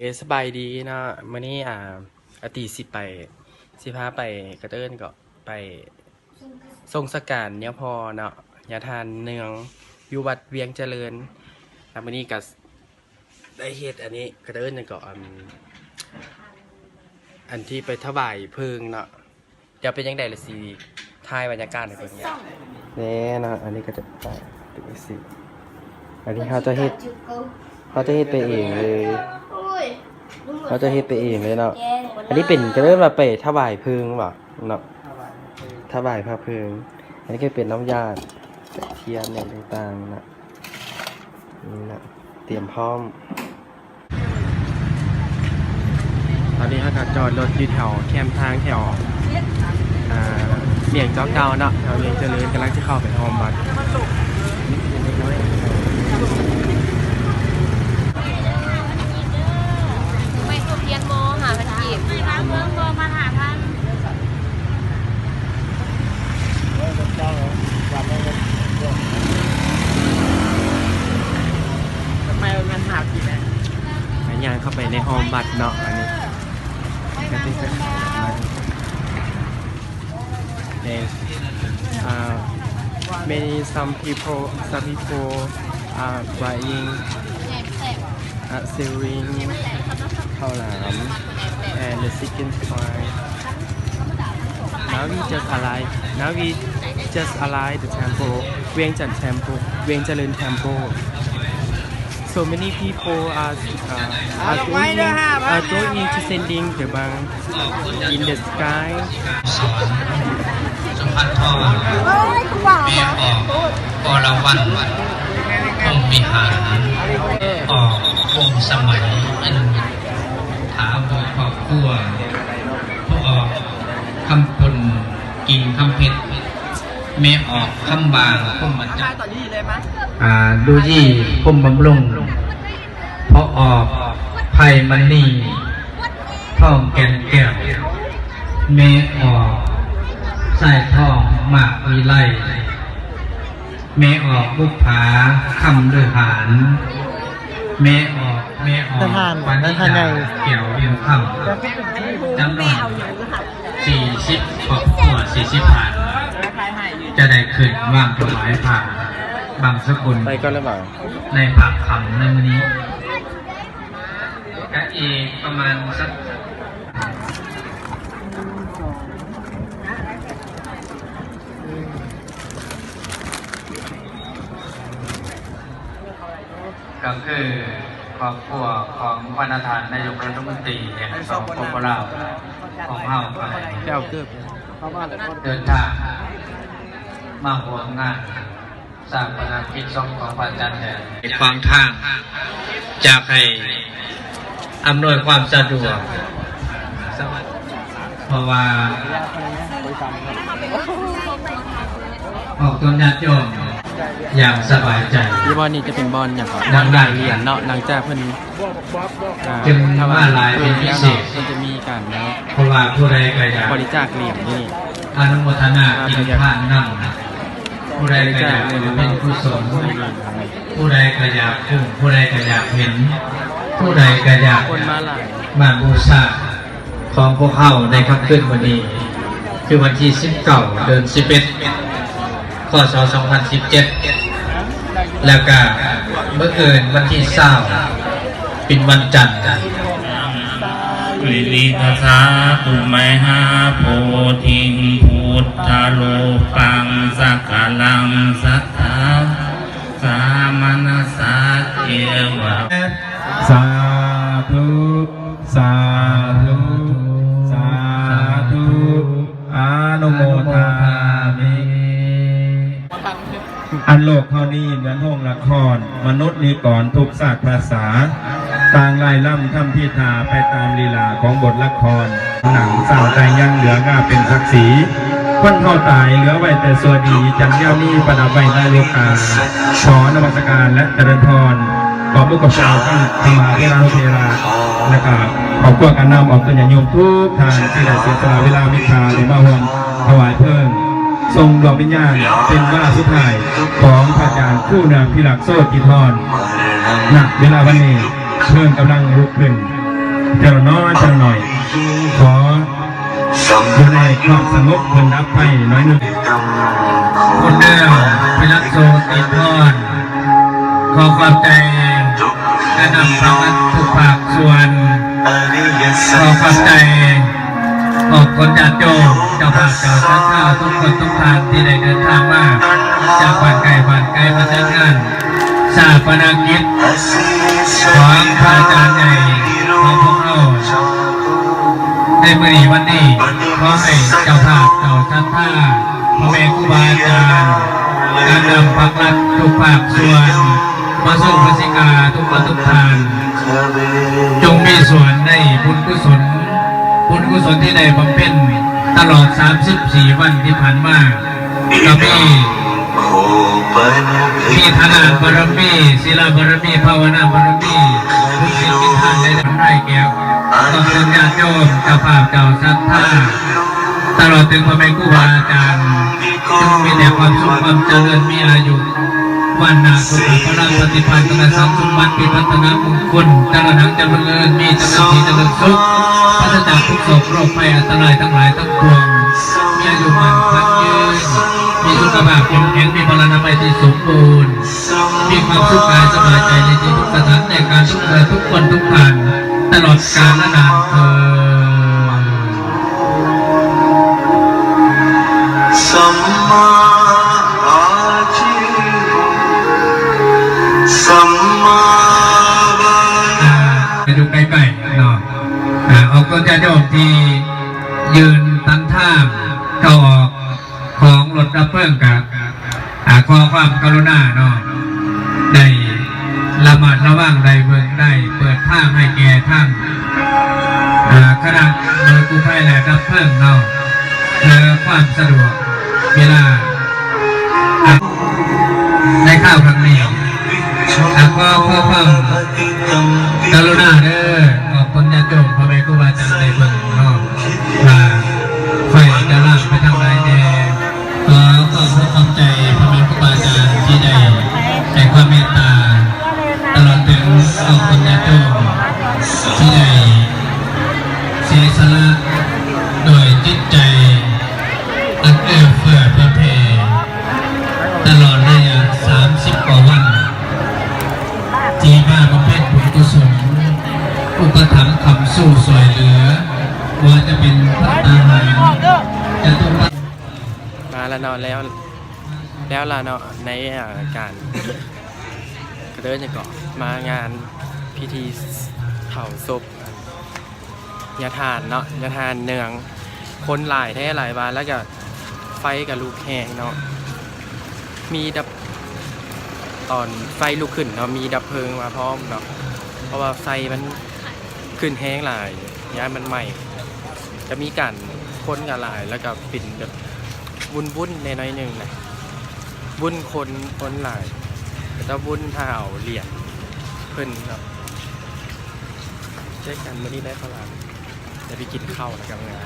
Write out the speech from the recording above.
ເອີ ສະບາຍດີເນາະ ມື້ນີ້ ອ່າ ອາຕີຊິໄປ ຊິພາໄປ ກະເອີ້ນເກາະ ໄປສົ່ງສະການຍາພໍ່ເນາະ ຍາທ່ານເນືອງ ຢູ່ວັດວຽງຈະເລີນ. ແລ້ວມື້ນີ້ກະໄດ້ເຮັດອັນນີ້ ກະເອີ້ນຫຍັງເກາະ ອັນ ອັນທີ່ໄປຖວາຍເພີງເນາະ. ດຽວເປັນຈັ່ງໃດລະຊິຖ່າຍບັນຍາກາດໃຫ້ເບິ່ງ. ແນ່ນອນ ອັນນີ້ກະຈະເປັນຈັ່ງຊີ້ ອັນນີ້ເຮົາຈະເຮັດ ເຮົາຈະເຮັດໄປເອງເລີຍ ເຮົາຈະເຮັດໄປເອງເລີຍເນາະ. ອັນນີ້ເປັນ ກະເອີ້ນວ່າໄປຖວາຍເພີງບໍເນາະ ຖວາຍພະເພີງ. ອັນນີ້ກະເປັນນ້ຳຢາດ ທຽນຫຍັງຕ່າງໆນະ ນີ້ນະ ຕຽມພ້ອມ. ຕອນນີ້ເຮົາກະຈອດລົດຢູ່ແຖວແຄມທາງແຖວ ອ່າ ວຽງເຈົ້າເກົ່າເນາະ ແຖວວຽງຈະເລີນ ກຳລັງຊິເຂົ້າໄປຮ່ອມວັດ. ໄມ້ທູບທຽນບໍ່ ຫ້າພັນກີບ ເພິ່ນບໍ່ ພັນຫ້າພັນ. ໄປຍ່າງເຂົ້າໄປໃນຮ່ອມວັດເນາະ ອັນນີ້ Yes. Uh, many, some people, some people are buying, uh, selling khao lam and the chicken fry. Now we just arrive. Now we just arrive the temple, Vientiane Temple, Vientiane Temple. So many people are, uh, are going, are going to sending the bang in the sky. ສອນ ສຸພັນທອນ ແມ່ອອກ ວໍລະວັນ ພົມວິຫານ ອອກວົງສະໄໝ ອັນຖາວອກຄອບຄົວ ພໍ່ອອກ ຄຳພົນ ກິ່ງຄຳເພັດ ແມ່ອອກ ຄຳຫວ່າງ ພົມມະຈັນ ອາ ດູຢີ ພົມບຳລຸງ ພໍ່ອອກ ໄພມະນີ ທອງແກ່ນແກ້ວ ແມ່ອອກ ສາຍທອງ ມາກວິໄລ ແມ່ອອກ ບຸບຜາ ຄຳລືຫານ ແມ່ອອກ ແມ່ອອກ ທະຫານ ປານິດາ ແກ້ວວຽງຄຳ ຈຳນວນສີ່ສິບຄອບຄົວ ສີ່ສິບທ່ານ ຈະໄດ້ຂຶ້ນວາງຖວາຍຜ້າບັງສະກຸນ ໄປກ່ອນແລ້ວຫວາ ໃນພາກຄ່ຳໃນມື້ນີ້ ກະອີກປະມານສັກ ກະຄືຄອບຄົວຂອງພະນະທ່ານນາຍົກລັດຖະມົນຕີແຫ່ງສປປ ລາວ ຂອງເຮົາ ກະໄດ້ເດີນທາງມາຮ່ວມງານ ຊາປະນະກິດສົບຂອງພະອາຈານແດງ ຂວາງທາງ ຢາກໃຫ້ອຳນວຍຄວາມສະດວກ ເພາະວ່າອອກຕົນຍາດໂຍມຢ່າງສະບາຍໃຈ. ຢູ່ບ່ອນນີ້ຈະເປັນບ່ອນຫຍັງເກາະ ບ່ອນຫຼຽນເນາະ ຫຼັງຈາກເພິ່ນ ຈຶ່ງມາຫຼາຍເປັນພິເສດ ເພິ່ນຈະມີການ ເພາະວ່າຜູ້ໃດກະຢາກ ບໍລິຈາກຫຼຽນນີ້ ອະນຸໂມທະນາກິນທານນຳ ຜູ້ໃດກະຢາກເປັນກຸສົນ ຜູ້ໃດກະຢາກຮູ້ ຜູ້ໃດກະຢາກເຫັນ ຜູ້ໃດກະຢາກມາບູຊາ ຂອງພວກເຮົາໃນຄ່ຳຄືນມື້ນີ້ ຄືວັນທີສິບເກົ້າ ເດືອນສິບເອັດ ຄ.ສ. ສອງພັນສິບເຈັດ ແລ້ວກະມື້ອື່ນວັນທີຊາວ ເປັນວັນຈັນ. ວິລິທັດສະ ພູມະຫາໂພທິງ ພຸດທະຮູປັງ ສັກກາລັງ ສັດທາ ສາມະນະສາ ເອວະ ສາທຸ ສາທຸ ສາທຸ ອະນຸໂມທາມິ. ອັນໂລກເຮົານີ້ເໝືອນໂຮງລະຄອນ ມະນຸດນິກອນທຸກຊາດພາສາ ຕ່າງລ່າຍລຳທຳພິທາໄປຕາມລີລາຂອງບົດລະຄອນ. ໜັງສ້າງໄຕຍັງເຫຼືອງາມເປັນສັກສີ ຄົນເຮົາຕາຍເຫຼືອໄວ້ແຕ່ຊົ່ວດີ ຈັນແກ້ວມີປະດັບໄວ້ໃນໂລກາ ຂໍນະມັດສະການ ແລະ ຈະເລີນພອນ ຂອບຄຸນຂອບໃຈທ່ານທຳມະເຖລານຸເຖລະ ແລະກະຄອບຄົວການນຳອອກຕົນຍາດໂຍມທຸກທ່ານທີ່ໄດ້ເສຍສະຫຼະເວລາມີຄ່າໄດ້ມາຮ່ວມຖວາຍເພີງ ສົ່ງດວງວິນຍານເປັນວາລະສຸດທ້າຍຂອງພະອາຈານຄູເນືອງພິລັກໂຊຕິທອນ. ນະເວລາວັນນີ້ເພີງກຳລັງລຸກຂຶ້ນ ເຈົ້ານ້ອຍ ເຈົ້ານ້ອຍ ຂໍຢູ່ໃນຄວາມສະຫງົບ ເພິ່ນດັບໄຟໜ້ອຍໜຶ່ງ. ຄຸນເດີ ພິລັດໂສຕິນທອນ ຂໍຂອບໃຈຄະນະພັກລັດທຸກພາກສ່ວນ, ຂໍຂອບໃຈຂອບຄຸນຍາດໂຍມ ເຈົ້າພາບເຈົ້າສັດທາທຸກຄົນທຸກທ່ານ ທີ່ໄດ້ເດີນທາງມາຈາກບ້ານໄກບ້ານໄກ ມາຈັດງານ ຊາປະນະກິດຂອງພະອາຈານໃຫຍ່ຂອງພວກເຮົາໃນມື້ນີ້ວັນນີ້. ຂໍໃຫ້ເຈົ້າພາບເຈົ້າສັດທາ ພໍ່ແມ່ຄູບາອາຈານ ການນຳພັກລັດທຸກພາກສ່ວນ ມາສົ່ງພະສິກາທຸກຄົນທຸກທ່ານ ຈົ່ງມີສ່ວນໃນບຸນກຸສົນ ບຸນກຸສົນທີ່ໄດ້ບຳເພັນຕະຫຼອດສາມສິບສີ່ວັນທີ່ຜ່ານມາ. ກະມີ ມີທານບາລະມີ, ສີລະບາລະມີ, ພາວະນາບາລະມີ, ບຸນສິນກິນທານ ໄດ້ທຳນາຍແກ່ຄອບຄົວຍາດໂຍມ ເຈົ້າພາບເຈົ້າສັດທາ ຕະຫຼອດເຖິງພໍ່ແມ່ຄູບາອາຈານ ຈົ່ງມີແຕ່ຄວາມສຸກຄວາມຈະເລີນ ມີອາຍຸວັນນະ ສຸຂະພະລະ ປະຕິພັນ ທະນະສັງສົມບັດ ພິພັດທະນະມຸງຄຸນ ຈະເລີນຮັກຈະເລີນ ມີແຕ່ສິ່ງທີ່ຈະເລີນສຸກ ປາສະຈາກທຸກໂສກໂລກໄພ ອັນຕະລາຍທັງຫຼາຍທັງປວງ ມີອາຍຸໝັ້ນຂວັນຍືນ ມີສຸຂະພາບເຂັ້ມແຂງ ມີພະລານາໄມທີ່ສົມບູນ ມີຄວາມສຸກກາຍສະບາຍໃຈໃນທີ່ທຸກສະຖານ ໃນການທຸກເມື່ອ ທຸກຄົນທຸກທ່ານ ຕະຫຼອດການລະນານເທີ້ນ. ສຳມາອາຊີວະ ສຳມາວາຈາ ອ່າ ຢູ່ໃກ້ໆເນາະ ອ່າ ອອກຕົນຍາດໂຍມທີ່ຢືນຕັນທາງເຂົ້າອອກຂອງລົດດັບເພີງ ກະ ອ່າ ຂໍຄວາມກະລຸນາເນາະ ໄດ້ລະມັດລະວັງ ໄດ້ເບິ່ງ ໄດ້ເປີດທາງໃຫ້ແກ່ທາງ ອ່າ ຄະນະໜ່ວຍກູ້ໄພ ແລະ ດັບເພີງເນາະ ເພື່ອຄວາມສະດວກເວລາ ອ່າ ໃນຄາວຄັ້ງນີ້ ອ່າ ຂໍ ຂໍຄວາມກະລຸນາເດີ ອອກຕົນຍາດໂຍມ ພໍ່ແມ່ຄູບາອາຈານໄດ້ເບິ່ງເນາະ ວ່າໄຟຈະລາມໄປທາງໃດແດ່. ຂໍຂອບອົກຂອບໃຈພໍ່ແມ່ຄູບາອາຈານທີ່ໄດ້ໃຫ້ຄວາມເມດຕາ ຕະຫຼອດເຖິງຂອບຄຸນຍາດໂຍມທີ່ໄດ້ເສຍສະຫຼະດ້ວຍຈິດໃຈອັນເອື້ອເຟື້ອເຜື່ອແຜ່ ຕະຫຼອດໄລຍະສາມສິບກວ່າວັນ ທີ່ມາບຳເພັນບຸນກຸສົນ ອຸປະຖຳຄ້ຳຊູຊ່ວຍເຫຼືອ ບໍ່ວ່າຈະເປັນພັດຕາຫານ ຈະຕຸມາ ມາລະເນາະ ແລ້ວ ແລ້ວລະເນາະ ໃນ ອ່າ ການ ເຂົາເອີ້ນຫຍັງເກາະ ມາງານພິທີເຜົາສົບຍາທ່ານເນາະ ຍາທ່ານເໜືອງ ຄົນຫຼາຍແທ້ຫຼາຍວ່າ ແລ້ວກະໄຟກະລຸກແຮງເນາະ ມີດັບ ຕອນໄຟລຸກຂຶ້ນເນາະ ມີດັບເພີງມາພ້ອມເນາະ ເພາະວ່າໄຟມັນຂຶ້ນແຮງຫຼາຍ ຢ້ານມັນໄໝ້ ກະມີການ ຄົນກະຫຼາຍ ແລ້ວກະເປັນແບບວຸ້ນໆແດ່ໜ້ອຍໜຶ່ງນະ ວຸ້ນຄົນ ຄົນຫຼາຍ ເຂົາເຈົ້າວຸ້ນຖ້າເອົາຫຼຽນເພິ່ນເນາະ. ເຈີກັນມື້ນີ້ໄດ້ເຂົ້າຫຼາມ ດຽວໄປກິນເຂົ້າແລ້ວກະເມືອ.